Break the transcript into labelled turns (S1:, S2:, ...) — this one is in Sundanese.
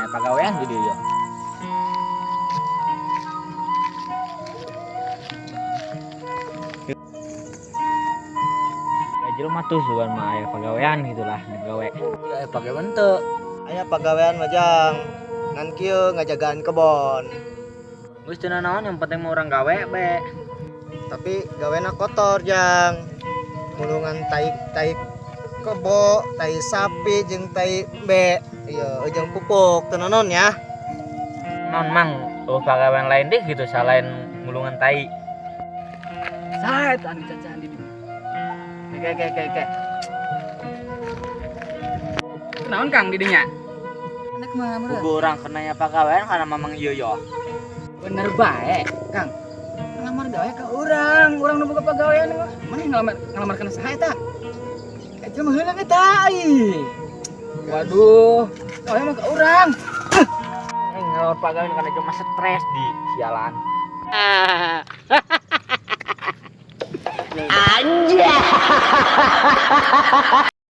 S1: Aya pagawean di dieu. Ya jelema tuh sugan mah aya pagawean gitu lah, gawe. Aya pagawean teu?
S2: Aya pagawean mah, Jang. Ngan kieu ngajagaan kebon.
S1: Geus teu naon, yang penting mah urang gawe be.
S2: Tapi gawena kotor, Jang. Mulungan tai tai kebo, tai sapi jeung tai embe. Iya, jeung pupuk teu naon ya.
S1: Non mang, oh pagawean lain deh gitu selain mulungan tai.
S3: Saha eta anu cacahan di dieu? Ke ke ke ke. Kunaon, Kang, di dinya? Anak kumaha meureun?
S1: Buku urang kenanya pagawean karena mamang ieu yo.
S3: Bener bae, Kang. Ngelamar gawe ka urang, urang nu boga pagawean mah. Mana ngelamar ngelamar kana saha eta? Eta mah heula eta ih. Waduh, gawe mah ka urang.
S1: Eh, ngelamar pagawean karena cuma stres di sialan.
S4: Anjay.